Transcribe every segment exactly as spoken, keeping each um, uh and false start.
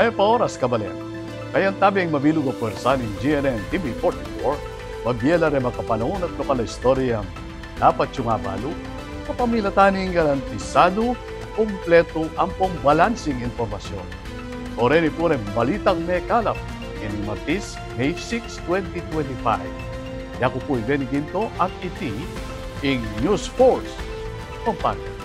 Mayap a oras, kabalen. Kayabe ing mabilug a pwersa ning G N N T V forty-four, mabie la reng makapanaun at lokal a istorya dapat yung abalu, kapamilatan ning garantisadu, kumpletu, ampong balansing impormasyon. Oreni pu reng balitang mekalap, ining Martes, May six, twenty twenty-five. Yaku pu i Benny Ginto at iti ing News Force Pampanga.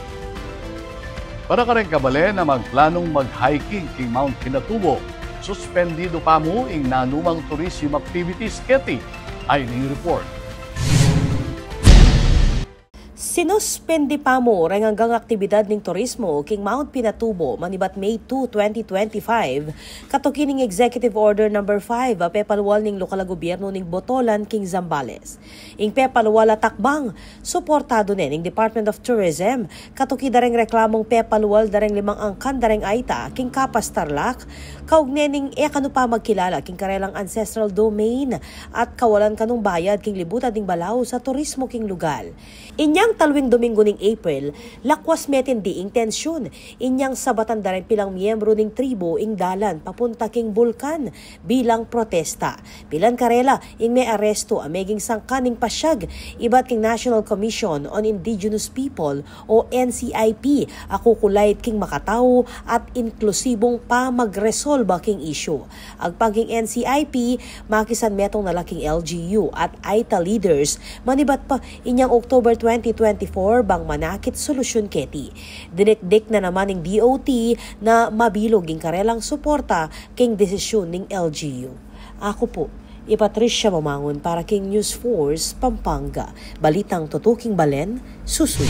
Para kareng kabalen a magplanung mag-hiking king Mount Pinatubo, suspendidu pa mu ing nanumang tourism activities keti. Ayni ing report. Sinuspendi pa mu reng anggang aktibidad ning turismo king Mount Pinatubo manibat May two, twenty twenty-five, katuki ning Executive Order number five a pepalual ning lokal a gobyerno ning Botolan king Zambales. Ing pepalual a takbang, suportadu ne ning Department of Tourism, katuki da reng reklamung pepalual da reng limang angkan da reng aita king Capas, Tarlac, kaugne ning e kanu pa magkilala king karelang ancestral domain at kawalan kanung bayad king libutan ding balaus a turismo king lugal. Inyang talwing Dominggu ning April, lakwas metindi ing tensyun, inyang sabatan da reng pilang miyembru ning tribu ing dalan papunta king bulkan bilang protesta. Pilan karela ing mearestu a meging sangkan ning pasyag ibat king National Commission on Indigenous People o N C I P a kukulait king makatau at inklusibung pamagresolba king isyu. Agpang king N C I P, makisanmetung na la king L G U at aita leaders manibat pa inyang October twenty twenty-four bang manakit solusyun keti. Dinikdik na naman ning D O T na mabilug ing karelang suporta king desisyun ning L G U. Aku pu i Patricia Mamangun para king News Force Pampanga. Balitang tutuking balen, susunod.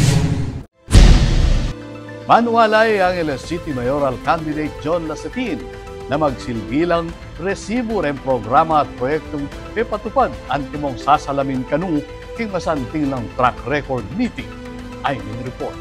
Maniwala i Angeles City Mayoral Candidate John Lasatin na magsilbi lang resibu reng programa at proyektong pepatupad antimong sasalamin kanu king masanting nang track record niti. Ayni ing report.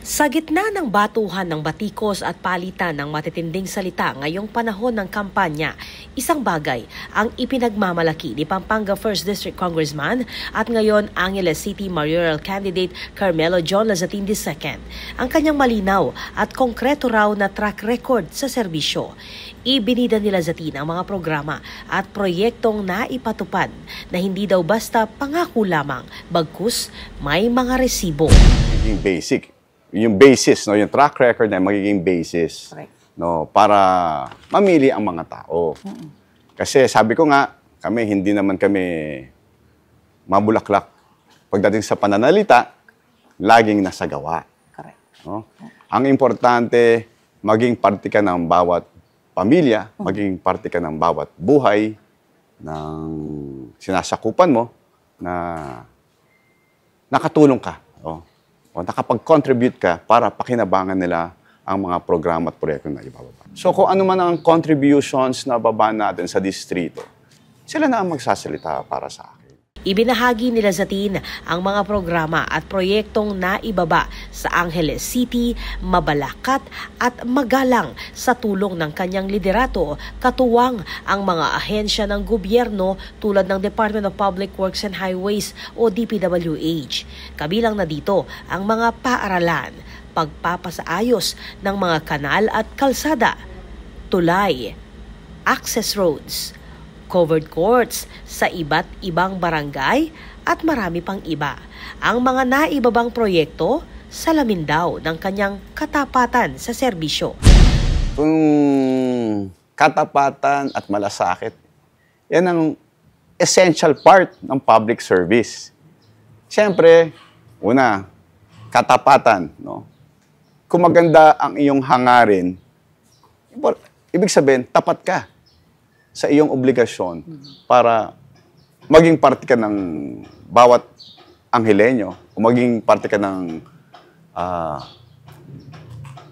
Sa gitna ng batuhan ng batikos at palitan ng matitinding salita ngayong panahon ng kampanya, isang bagay ang ipinagmamalaki ni Pampanga First District Congressman at ngayon Angeles City Mayoral Candidate Carmelo John Lazatin the second, ang kanyang malinaw at konkreto raw na track record sa serbisyo. Ibinida ni Lazatin ang mga programa at proyektong naipatupad na hindi daw basta pangako lamang, bagkus may mga resibo. Magiging basic. Yung basis, no, yung track record na magiging basis, correct, no, para mamili ang mga tao. Mm-mm. Kasi sabi ko nga, kami, hindi naman kami mabulaklak pagdating sa pananalita, laging nasa gawa. Correct. No? Ang importante, maging parte ka ng bawat pamilya, mm, maging parte ka ng bawat buhay ng sinasakupan mo na nakatulong ka o, o nakapag-contribute ka para pakinabangan nila ang mga programa at proyekto na ibababa. So kung ano man ang contributions na baba natin sa distrito, sila na ang magsasalita para sa akin. Ibinahagi ni Lazatin ang mga programa at proyektong naibaba sa Angeles City, Mabalacat at Magalang sa tulong ng kanyang liderato, katuwang ang mga ahensya ng gobyerno tulad ng Department of Public Works and Highways o D P W H. Kabilang na dito ang mga paaralan, pagpapasaayos ng mga kanal at kalsada, tulay, access roads, covered courts sa iba't ibang barangay at marami pang iba. Ang mga naibabang proyekto, salamin daw ng kanyang katapatan sa serbisyo. Kung katapatan at malasakit, yan ang essential part ng public service. Siyempre, una, katapatan, no? Kung maganda ang iyong hangarin, ibig sabihin, tapat ka sa iyong obligasyon para maging parte ka ng bawat Angeleño o maging parte ka ng, ah,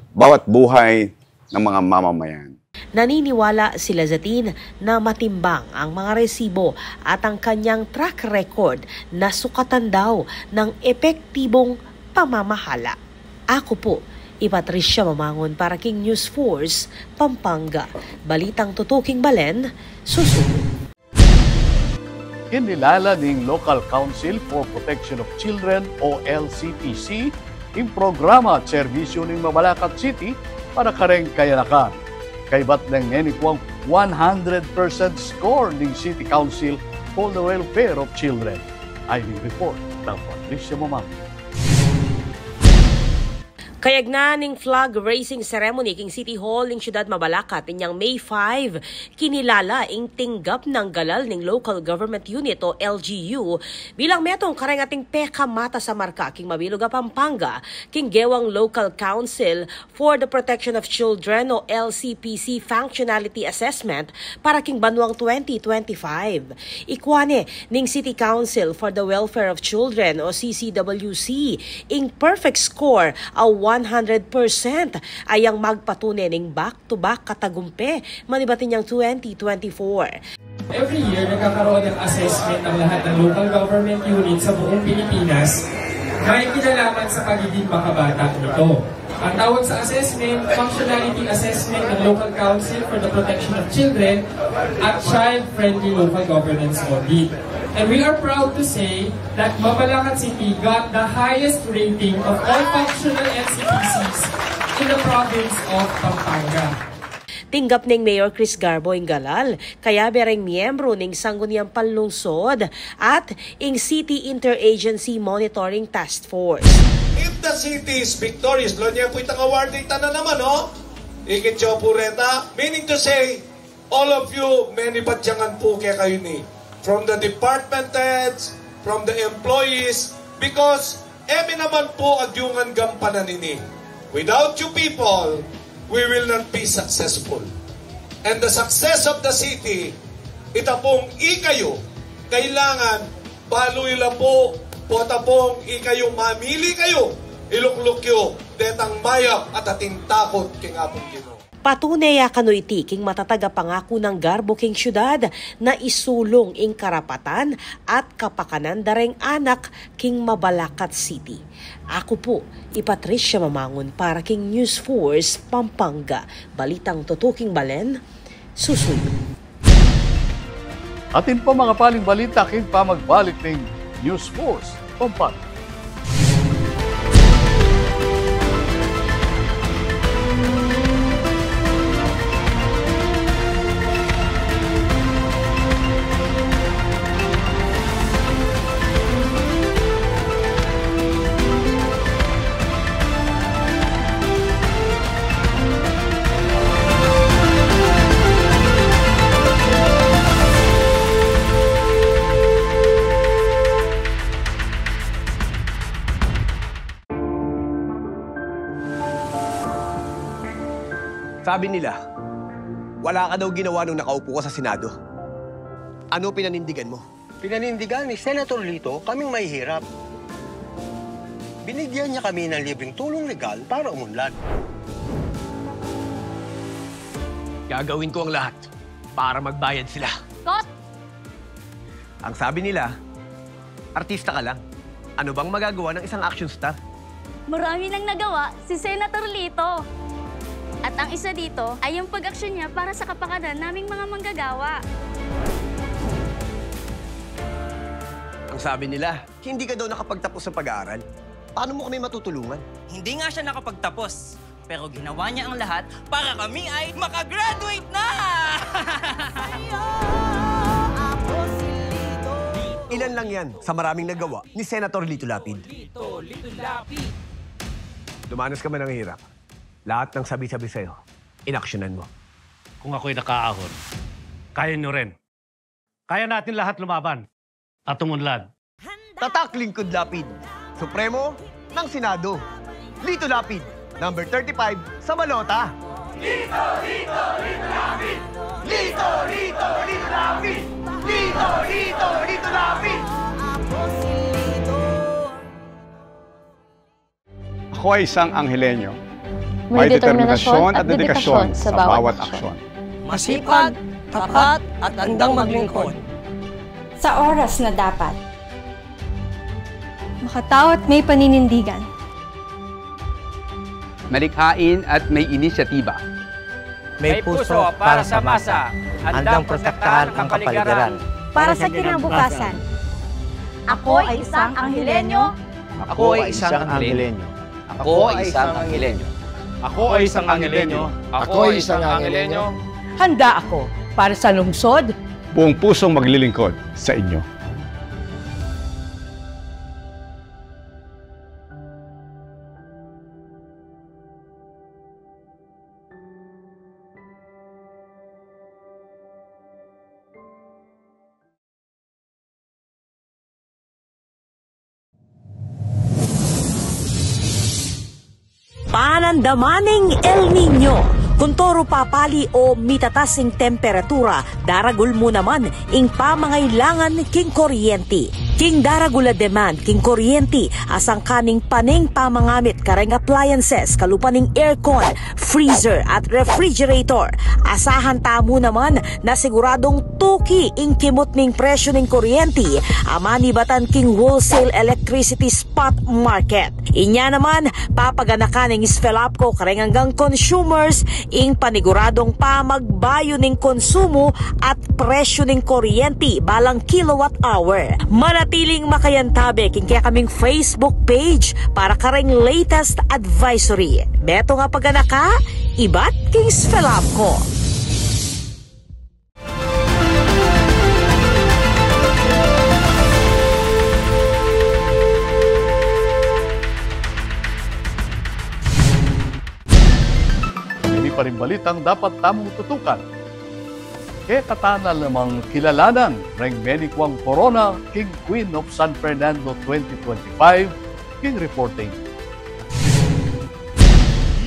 bawat buhay ng mga mamamayan. Naniniwala si Lazatin na matimbang ang mga resibo at ang kanyang track record na sukatan daw ng epektibong pamamahala. Aku pu i Patricia Mamangun para king News Force Pampanga. Balitang tutuking balen, susunod. Kinilala ning Local Council for Protection of Children o L C P C ing programa at serbisyu ning Mabalacat City para kareng kayanakan. Kaybat neng ngeni puang one hundred percent score ning City Council for the Welfare of Children. Ay ning report nang Patricia Mamang. Kayagnan ning flag raising ceremony king City Hall ning Siyudad Mabalacat inyang May five, kinilala ing tinggap nang galal ning Local Government Unit o L G U bilang metung kareng ating pekamatas a marka king mabilug a Pampanga king gewang Local Council for the Protection of Children o L C P C Functionality Assessment para king banuang twenty twenty-five. Ikua ne ning City Council for the Welfare of Children o C C W C ing perfect score a one hundred percent, ayang magpatune ning back-to-back a tagumpe manibat inyang twenty twenty-four. Every year, nagkakaroon ng assessment ang lahat ng local government unit sa buong Pilipinas na may kinalaman sa pagiging makabata nito. Ang tawag sa assessment, functionality assessment ng Local Council for the Protection of Children at Child-Friendly Local Governance Audit. And we are proud to say that Mabalacat City got the highest rating of all functional L C P Cs in the province of Pampanga. Tinggap neng Mayor Chris Garbo ing galal, kayabe reng miyembru ning Sangguniang Panlungsod at ing City Interagency Monitoring Task Force. If the city is victorious, lo niya pu itang award, ita na naman, oh. Ikit yo pu reta, meaning to say, all of you, menibat ya ngan pu kekayu ini. From the department heads, from the employees, because e mi naman pu agyang gampanan ini. Without you people, we will not be successful. And the success of the city, ita pung ikayu, kailangan balu yu la pu, pota pung ikayu mamili kayu, ilukluk yu detang mayap at atin takut king Apung Ginu. Patune ya kanu iti king matatag a pangaku nang Garbo king siyudad na isulung ing karapatan at kapakanan da reng anak king Mabalacat City. Aku pu i Patricia Mamangun para king News Force Pampanga. Balitang tutuking balen, susuyu. Atin pa mangapaling balita king pamagbalik ning News Force Pampanga. Sabi nila, wala ka daw ginawa nung nakaupo ka sa Senado. Ano pinanindigan mo? Pinanindigan ni Senator Lito kaming mahihirap. Binigyan niya kami ng libreng tulong legal para umunlad. Gagawin ko ang lahat para magbayad sila. Kot! Ang sabi nila, artista ka lang. Ano bang magagawa ng isang action star? Marami nang nagawa si Senator Lito. At ang isa dito ay yung pag-aksyon niya para sa kapakanan naming mga manggagawa. Ang sabi nila, hindi ka daw nakapagtapos ng pag-aaral. Paano mo kami matutulungan? Hindi nga siya nakapagtapos, pero ginawa niya ang lahat para kami ay makagraduate na! Ilan lang yan sa maraming nagawa ni Senator Lito Lapid. Dumanas ka man ng hirap, lahat ng sabi-sabi sa'yo, inaksyonan mo. Kung ako'y nakaahon, kaya nyo rin. Kaya natin lahat lumaban at umunlad. Tatak Lingkod Lapid, Supremo ng Senado. Lito Lapid, number thirty-five sa balota. Lito, Lito, Lito Lapid! Lito, Lito, Lito Lapid! Lito, Lito, Lito Lapid! Ako ay isang Angeleño. May determinasyon at dedikasyon sa bawat aksyon. Masipag, tapat, at handang maglingkod. Sa oras na dapat. Makatao at may paninindigan. Malikhain at may inisyatiba. May puso para sa masa, handang protektahan ang kapaligiran. Para sa kinabukasan. Ako ay isang Angeleño. Ako ay isang Angeleño. Ako ay isang Angeleño. Ako ay isang Angelenyo. Ako ay isang Angelenyo. Handa ako para sa lungsod. Buong pusong maglilingkod sa inyo. Panandaman ning El Niño. Kuntoru papali o mitatas ing temperatura, daragul mu naman ing pamangailangan king kuryenti. King daragul a demand king kuryenti, asangkan ning paneng pamangamit kareng appliances, kalupa ning aircon, freezer at refrigerator. Asahan tamu naman na siguradung tuki ing kimut ning presyu ning kuryenti a manibatan king wholesale electricity spot market. Inya naman, papaganakan ning SFELAPCO kareng anggang consumers ing paniguradung pamagbayu ning konsumu at presyu ning kuryenti balang kilowatt hour. Manatiling makayantabe king kekaming Facebook page para kareng latest advisory. Metung a paganaka ibat king SFELAPCO. Ini pa ring balitang dapat tamung tutukan. Kekatamu namang kilalanan reng menikuang korona king Queen of San Fernando twenty twenty-five, king reporting.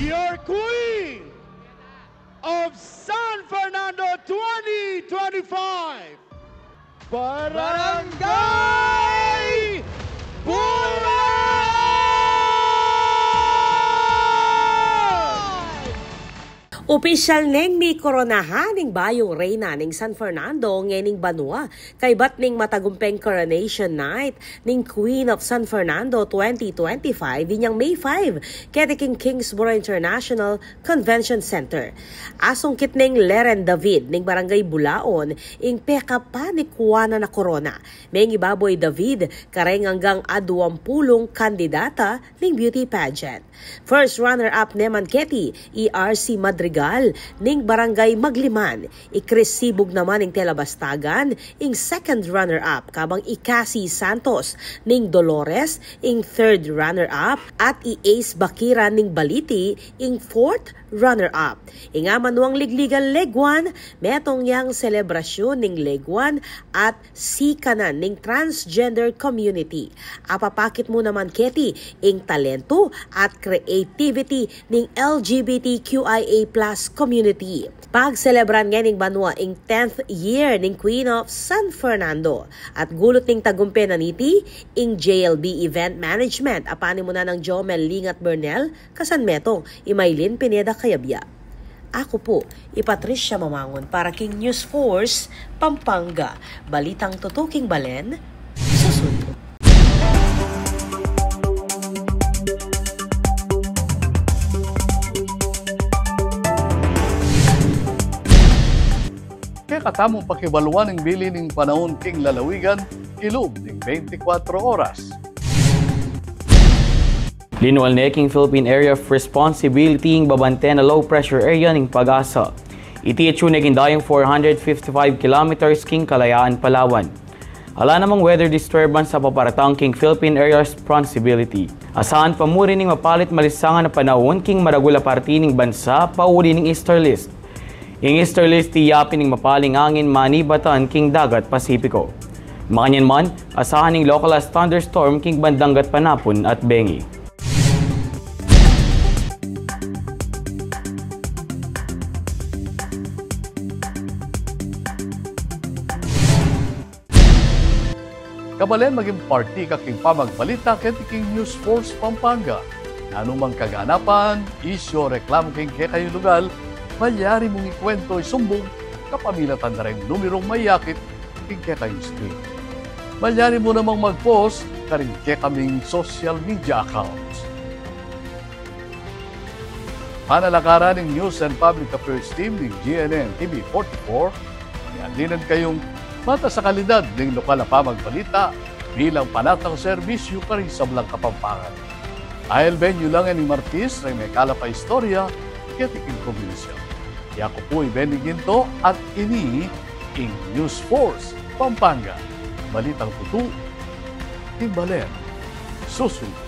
Your Queen of San Fernando twenty twenty-five, Barangay Bulawan! Opisyal neng mikoronahan ing bayung reyna ning San Fernando ngening banua, kaybat ning matagumpeng coronation night ning Queen of San Fernando twenty twenty-five inyang May five, keti king Kingsborough International Convention Center. Asungkit neng Leren David ning Barangay Bulaon ing pekapanikuanan a korona. Mengibabu i David kareng anggang aduampulung kandidata ning beauty pageant. First runner-up naman keti i R C Madrigal ning Barangay Magliman. I Chris Sibug naman ning Tela Bastagan ing second runner-up, kabang i Cassie Santos ning Dolores ing third runner-up, at i Ace Bakiran ning Baliti ing fourth runner-up. Ing amanuang ligligan leguan, metung yang selebrasyun ning leguan at sikanan ning transgender community. Apapakit mu naman keti ing talentu at creativity ning L G B T Q I A plus community. Pagselebran ngening banua ing tenth year ning Queen of San Fernando. At gulut ning tagumpe na niti, ing J L B Event Management, a panimunan nang Jomel Lingat Bernel, kasan metung i Maylin Pineda Kayabia. Aku pu i Patricia Mamangun para king News Force Pampanga. Balitang tutuking balen, susundu. Kekatamung pakibaluan ing bili ning panaun king lalawigan, kilub ning bente kwatro oras. Linual ne king Philippine Area of Responsibility ing babante na low pressure area ning PAGASA. Iti atyu ne king dayung four hundred fifty-five kilometers king kalayaan Palawan. Ala namang weather disturbance a paparatang king Philippine Area of Responsibility. Asahan pa mu rin ing mapalit malisangan a panaun king maragul a parti ning bansa pauli ning easterlies. Ing easterlies tiyapi ning mapaling angin manibatan king dagat Pasipiko. Makanyan man, asahan ing localized thunderstorm king bandang gatpanapun at bengi. Kabalen, maging parti ka king pamagbalita keti king News Force Pampanga. Nanumang kaganapan, isyu o reklamu king kekayung lugal, malyari mung ikwento, isumbung kapamilatan da reng numerung mayakit king kekayung screen. Malyari mu namang mag-post karing kekaming social media accounts. Panalakaran ning News and Public Affairs Team ning G N N T V forty-four, mangadinan kayung matas a kalidad ning lokal a pamagbalita bilang panatang serbisyu karing sablang Kapampangan. Ail ben yu lang ining Martis reng mekalap a istorya keti king probinsya. Yaku pu i Benny Ginto at ini ing News Force Pampanga. Balitang tutu, timbalen, susuyu.